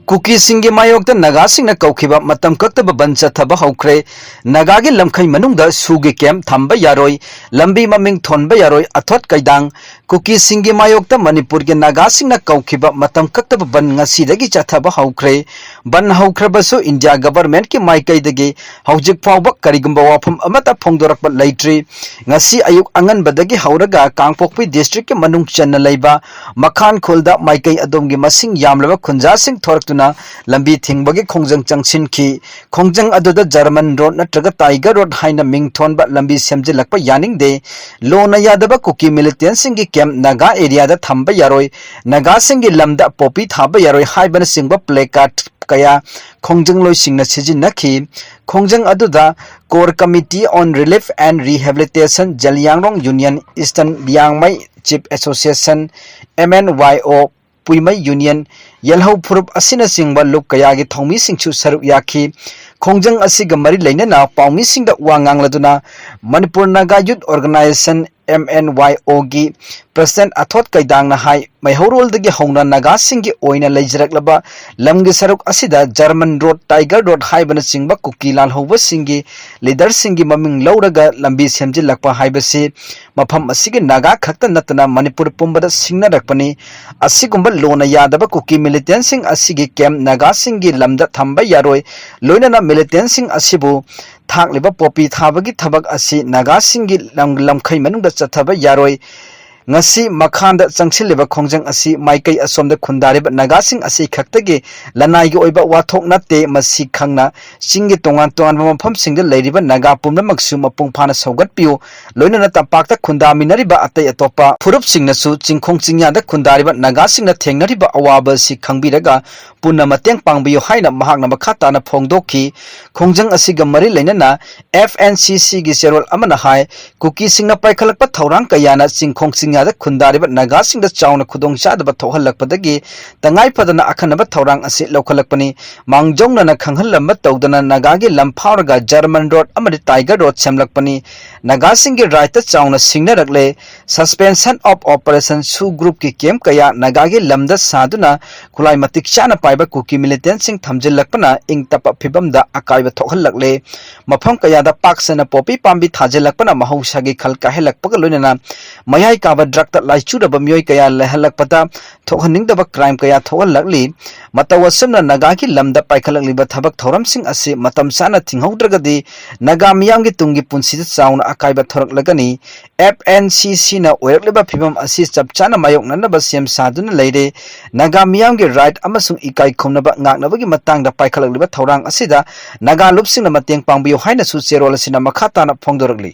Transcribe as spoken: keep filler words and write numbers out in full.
ꯀꯨꯀꯤꯁꯤꯡꯒꯤ ꯃꯥꯌꯣꯛꯇ ꯅꯥꯒꯥꯁꯤꯡꯅ ꯀꯧꯈꯤꯕ ꯃꯇꯝ ꯀꯛꯇꯕ ꯕꯟ ꯆꯠꯊꯕ ꯍꯧꯈ꯭ꯔꯦ꯫ ꯅꯥꯒꯥꯒꯤ ꯂꯝꯈꯩ ꯃꯅꯨꯡꯗ ꯁꯨꯒꯤ ꯀꯦꯝꯞ ꯊꯝꯕ ꯌꯥꯔꯣꯏ, ꯂꯝꯕꯤ ꯃꯃꯤꯡ ꯊꯣꯟꯕ ꯌꯥꯔꯣꯏ, ꯑꯊꯣꯠ ꯀꯩꯗꯥꯡ꯫ ꯀꯨꯀꯤꯁꯤꯡꯒꯤ ꯃꯥꯌꯣꯛꯇ ꯃꯅꯤꯄꯨꯔꯒꯤ ꯅꯥꯒꯥꯁꯤꯡꯅ ꯀꯧꯈꯤꯕ ꯃꯇꯝ ꯀꯛꯇꯕ ꯕꯟ ꯉꯁꯤꯗꯒꯤ ꯆꯠꯊꯕ ꯍꯧꯈ꯭ꯔꯦ꯫ ꯕꯟ ꯍꯧꯈ꯭ꯔꯕꯁꯨ ꯏꯟꯗꯤꯌꯥ ꯒꯚꯔꯟꯃꯦꯟꯠꯀꯤ ꯃꯥꯏꯀꯩꯗꯒꯤ ꯍꯧꯖꯤꯛ ꯐꯥꯎꯕ ꯀꯔꯤꯒꯨꯝꯕ ꯋꯥꯐꯝ ꯑꯃꯠꯇ ꯐꯣꯡꯗꯣꯔꯛꯄ ꯂꯩꯇ꯭ꯔꯤ꯫ ꯉꯁꯤ ꯑꯌꯨꯛ ꯑꯉꯟꯕꯗꯒꯤ ꯍꯧꯔꯒ ꯀꯥꯡꯄꯣꯛꯄꯤ ꯗꯤꯁꯇ꯭ꯔꯤꯛꯀꯤ ꯃꯅꯨꯡ ꯆꯟꯅ ꯂꯩꯕ ꯃꯈꯥꯟ ꯈꯨꯜꯗ ꯃꯥꯏꯀꯩ ꯑꯗꯣꯝꯒꯤ ꯃꯁꯤꯡ ꯌꯥꯝꯂꯕ ꯈꯨꯟꯖꯥꯁꯤꯡ ꯊꯣꯔꯛꯇꯨꯅ ꯂꯝꯕꯤ ꯊꯤꯡꯕꯒꯤ ꯈꯣꯡꯖꯪ ꯆꯪꯁꯤꯟꯈꯤ꯫ ꯈꯣꯡꯖꯪ ꯑꯗꯨꯗ ꯖꯔꯃꯟ ꯔꯣꯗ ꯅꯠꯇ꯭ꯔꯒ ꯇꯥꯏꯒꯔ ꯔꯣꯗ ꯍꯥꯏꯅ ꯃꯤꯡ ꯊꯣꯟꯕ ꯂꯝꯕꯤ ꯁꯦꯝꯖꯤꯜꯂꯛꯄ ꯌꯥꯅꯤꯡꯗꯦ꯫ ꯂꯣꯅ ꯌꯥꯗꯕ ꯀꯨꯀꯤ ꯃꯤꯂꯤꯇꯦꯟꯁꯤꯡꯒꯤ ꯀꯦꯝꯞ ꯅꯥꯒꯥ ꯑꯦꯔꯤꯌꯥꯗ ꯊꯝꯕ ꯌꯥꯔꯣꯏ, ꯅꯥꯒꯥꯁꯤꯡꯒꯤ ꯂꯝꯗ ꯄꯣꯄꯤ ꯊꯥꯕ ꯌꯥꯔꯣꯏ ꯍꯥꯏꯕꯅꯆꯤꯡꯕ ꯄ꯭ꯂꯦ ꯀꯥꯔꯗ ꯀꯌꯥ ꯈꯣꯡꯖꯪꯂꯣꯏꯁꯤꯡꯅ ꯁꯤꯖꯤꯟꯅꯈꯤ꯫ ꯈꯣꯡꯖꯪ ꯑꯗꯨꯗ Core Committee on Relief and Rehabilitation, Zeliangrong union, eastern Liangmai chief association, M N Y O, Poumai union, ꯌꯦꯜꯍꯧ ꯐꯨꯔꯨꯞ ꯑꯁꯤꯅꯆꯤꯡꯕ ꯂꯨꯞ ꯀꯌꯥꯒꯤ ꯊꯧꯃꯤꯁꯤꯡꯁꯨ ꯁꯔꯨꯛ ꯌꯥꯈꯤ꯫ ꯈꯣꯡꯖꯪ ꯑꯁꯤꯒ ꯃꯔꯤ ꯂꯩꯅꯅ ꯄꯥꯎꯃꯤꯁꯤꯡꯗ ꯋꯥ ꯉꯥꯡꯂꯗꯨꯅ ꯃꯅꯤꯄꯨꯔ ꯅꯥꯒꯥ ꯌꯨꯠ ꯑꯣꯔꯒꯅꯥꯏꯖꯦꯁꯟ, ꯑꯦꯝ ꯑꯦꯟ ꯋꯥꯏ ꯑꯣꯒꯤ ꯄ꯭ꯔꯁꯤꯗꯦꯟꯠ ꯑꯊꯣꯠ ꯀꯩꯗꯥꯡꯅ ꯍꯥꯏ, ꯃꯩꯍꯧꯔꯣꯜꯗꯒꯤ ꯍꯧꯅ ꯅꯥꯒꯥꯁꯤꯡꯒꯤ ꯑꯣꯏꯅ ꯂꯩꯖꯔꯛꯂꯕ ꯂꯝꯒꯤ ꯁꯔꯨꯛ ꯑꯁꯤꯗ ꯖꯔꯃꯟ ꯔꯣꯗ, ꯇꯥꯏꯒꯔ ꯔꯣꯗ ꯍꯥꯏꯕꯅꯆꯤꯡꯕ ꯀꯨꯀꯤ ꯂꯥꯜꯍꯧꯕꯁꯤꯡꯒꯤ ꯂꯤꯗꯔꯁꯤꯡꯒꯤ ꯃꯃꯤꯡ ꯂꯧꯔꯒ ꯂꯝꯕꯤ ꯁꯦꯝꯖꯤꯜꯂꯛꯄ ꯍꯥꯏꯕꯁꯤ ꯃꯐꯝ ꯑꯁꯤꯒꯤ ꯅꯥꯒꯥ ꯈꯛꯇ ꯅꯠꯇꯅ ꯃꯅꯤꯄꯨꯔ ꯄꯨꯝꯕꯗ ꯁꯤꯡꯅꯔꯛꯄꯅꯤ꯫ ꯑꯁꯤꯒꯨꯝꯕ ꯂꯣꯅ ꯌꯥꯗꯕ ꯀꯨꯀꯤ ꯃꯤꯂꯤꯇꯦꯟꯁꯤꯡ ꯑꯁꯤꯒꯤ ꯀꯦꯝꯞ ꯅꯥꯒꯥꯁꯤꯡꯒꯤ ꯂꯝꯗ ꯊꯝꯕ ꯌꯥꯔꯣꯏ꯫ ꯂꯣꯏꯅꯅ ꯃꯤꯂꯤꯇꯦꯟꯁꯤꯡ ꯑꯁꯤꯕꯨ ꯊꯥꯛꯂꯤꯕ ꯄꯣꯄꯤ ꯊꯥꯕꯒꯤ ꯊꯕꯛ ꯑꯁꯤ ꯅꯥꯒꯥꯁꯤꯡꯒꯤ ꯂꯝ, ꯂꯝꯈꯩ ꯃꯅꯨꯡꯗ ꯆꯠꯊꯕ ꯌꯥꯔꯣꯏ꯫ ꯉꯁꯤ ꯃꯈꯥꯟꯗ ꯆꯪꯁꯤꯜꯂꯤꯕ ꯈꯣꯡꯖꯪ ꯑꯁꯤ ꯃꯥꯏꯀꯩ ꯑꯁꯣꯝꯗ ꯈꯨꯟꯗꯥꯔꯤꯕ ꯅꯥꯒꯥꯁꯤꯡ ꯑꯁꯤ ꯈꯛꯇꯒꯤ ꯂꯅꯥꯏꯒꯤ ꯑꯣꯏꯕ ꯋꯥꯊꯣꯛ ꯅꯠꯇꯦ꯫ ꯃꯁꯤ ꯈꯪꯅ ꯆꯤꯡꯒꯤ ꯇꯣꯉꯥꯟ ꯇꯣꯉꯥꯟꯕ ꯃꯐꯝꯁꯤꯡꯗ ꯂꯩꯔꯤꯕ ꯅꯥꯒꯥ ꯄꯨꯝꯅꯃꯛꯁꯨ ꯃꯄꯨꯡ ꯐꯥꯅ ꯁꯧꯒꯠꯄꯤꯌꯨ꯫ ꯂꯣꯏꯅꯅ ꯇꯝꯄꯥꯛꯇ ꯈꯨꯟꯗꯥꯃꯤꯟꯅꯔꯤꯕ ꯑꯇꯩ ꯑꯇꯣꯞꯄ ꯐꯨꯔꯨꯞꯁꯤꯡꯅꯁꯨ ꯆꯤꯡꯈꯣꯡ ꯆꯤꯡꯌꯥꯗ ꯈꯨꯟꯗꯥꯔꯤꯕ ꯅꯥꯒꯥꯁꯤꯡꯅ ꯊꯦꯡꯅꯔꯤꯕ ꯑꯋꯥꯕ ꯑꯁꯤ ꯈꯪꯕꯤꯔꯒ ꯄꯨꯟꯅ ꯃꯇꯦꯡ ꯄꯥꯡꯕꯤꯌꯨ ꯍꯥꯏꯅ ꯃꯍꯥꯛꯅ ꯃꯈꯥ ꯇꯥꯅ ꯐꯣꯡꯗꯣꯛꯈꯤ꯫ ꯈꯣꯡꯖꯪ ꯑꯁꯤꯒ ꯃꯔꯤ ꯂꯩꯅꯅ ꯑꯦꯐ ꯑꯦꯟ ꯁꯤ ꯁꯤꯒꯤ ꯆꯦꯔꯣꯜ ꯑꯃꯅ ꯍꯥꯏ, ꯀꯨꯀꯤꯁꯤꯡꯅ ꯄꯥꯏꯈꯠꯂꯛꯄ ꯊꯧꯔꯥꯡ ꯀꯌꯥꯅ ꯆꯤꯡꯈꯣꯡ ꯆꯤꯡ ꯌꯥꯗ ꯈꯨꯟꯗꯥꯔꯤꯕ ꯅꯥꯒꯥꯁꯤꯡꯗ ꯆꯥꯎꯅ ꯈꯨꯗꯣꯡꯆꯥꯗꯕ ꯊꯣꯛꯍꯜꯂꯛꯄꯗꯒꯤ ꯇꯉꯥꯏ ꯐꯗꯅ ꯑꯈꯟꯅꯕ ꯊꯧꯔꯥꯡ ꯑꯁꯤ ꯂꯧꯈꯠꯂꯛꯄꯅꯤ꯫ ꯃꯥꯡꯖꯧꯅꯅ ꯈꯪꯍꯜꯂꯝꯕ ꯇꯧꯗꯅ ꯅꯥꯒꯥꯒꯤ ꯂꯝ ꯐꯥꯎꯔꯒ ꯖꯔꯃꯟ ꯔꯣꯗ ꯑꯃꯗꯤ ꯇꯥꯏꯒꯔ ꯔꯣꯗ ꯁꯦꯝꯂꯛꯄꯅꯤ꯫ ꯅꯥꯒꯥꯁꯤꯡꯒꯤ ꯔꯥꯏꯠꯇ ꯆꯥꯎꯅ ꯁꯤꯡꯅꯔꯛꯂꯦ꯫ Suspension of Operation ꯁꯨ ꯒ꯭ꯔꯨꯞꯀꯤ ꯀꯦꯝꯞ ꯀꯌꯥ ꯅꯥꯒꯥꯒꯤ ꯂꯝꯗ ꯁꯥꯗꯨꯅ ꯈꯨꯠꯂꯥꯏ ꯃꯇꯤꯛ ꯆꯥꯅ ꯄꯥꯏꯕ ꯀꯨꯀꯤ ꯃꯤꯂꯤꯇꯦꯟꯁꯤꯡ ꯊꯝꯖꯤꯜꯂꯛꯄꯅ ꯏꯪ ꯇꯞꯄ ꯐꯤꯕꯝꯗ ꯑꯀꯥꯏꯕ ꯊꯣꯛꯍꯜꯂꯛꯂꯦ꯫ ꯃꯐꯝ ꯀꯌꯥꯗ ꯄꯥꯛ ꯁꯟꯅ ꯄꯣꯄꯤ ꯄꯥꯝꯕꯤ ꯊꯥꯖꯤꯜꯂꯛꯄꯅ ꯃꯍꯧꯁꯥꯒꯤ ꯈꯜ ꯀꯥꯏꯍꯜꯂꯛꯄꯒ ꯂꯣꯏꯅꯅ ꯃꯌꯥꯏ ꯀꯥꯕ ꯗ꯭ꯔꯛꯇ ꯂꯥꯏꯆꯨꯔꯕ ꯃꯤꯑꯣꯏ ꯀꯌꯥ ꯂꯩꯍꯜꯂꯛꯄꯗ ꯊꯣꯛꯍꯟꯅꯤꯡꯗꯕ ꯀ꯭ꯔꯥꯏꯝ ꯀꯌꯥ ꯊꯣꯛꯍꯜꯂꯛꯂꯤ꯫ ꯃꯇꯧ ꯑꯁꯨꯝꯅ ꯅꯥꯒꯥꯒꯤ ꯂꯝꯗ ꯄꯥꯏꯈꯠꯂꯛꯂꯤꯕ ꯊꯕꯛ ꯊꯧꯔꯝꯁꯤꯡ ꯑꯁꯤ ꯃꯇꯝ ꯆꯥꯅ ꯊꯤꯡꯍꯧꯗ꯭ꯔꯒꯗꯤ ꯅꯥꯒꯥ ꯃꯤꯌꯥꯝꯒꯤ ꯇꯨꯡꯒꯤ ꯄꯨꯟꯁꯤꯗ ꯆꯥꯎꯅ ꯑꯀꯥꯏꯕ ꯊꯣꯔꯛꯂꯒꯅꯤ꯫ ꯑꯦꯐ ꯑꯦꯟ ꯁꯤ ꯁꯤꯅ ꯑꯣꯏꯔꯛꯂꯤꯕ ꯐꯤꯕꯝ ꯑꯁꯤ ꯆꯞ ꯆꯥꯅ ꯃꯥꯌꯣꯛꯅꯅꯕ ꯁꯦꯝ ꯁꯥꯗꯨꯅ ꯂꯩꯔꯦ꯫ ꯅꯥꯒꯥ ꯃꯤꯌꯥꯝꯒꯤ ꯔꯥꯏꯠ ꯑꯃꯁꯨꯡ ꯏꯀꯥꯏ ꯈꯨꯝꯅꯕ ꯉꯥꯛꯅꯕꯒꯤ ꯃꯇꯥꯡꯗ ꯄꯥꯏꯈꯠꯂꯛꯂꯤꯕ ꯊꯧꯔꯥꯡ ꯑꯁꯤꯗ ꯅꯥꯒꯥ ꯂꯨꯞꯁꯤꯡꯅ ꯃꯇꯦꯡ ꯄꯥꯡꯕꯤꯌꯨ ꯍꯥꯏꯅꯁꯨ ꯆꯦꯔꯣꯜ ꯑꯁꯤꯅ ꯃꯈꯥ ꯇꯥꯅ ꯐꯣꯡꯗꯣꯔꯛꯂꯤ꯫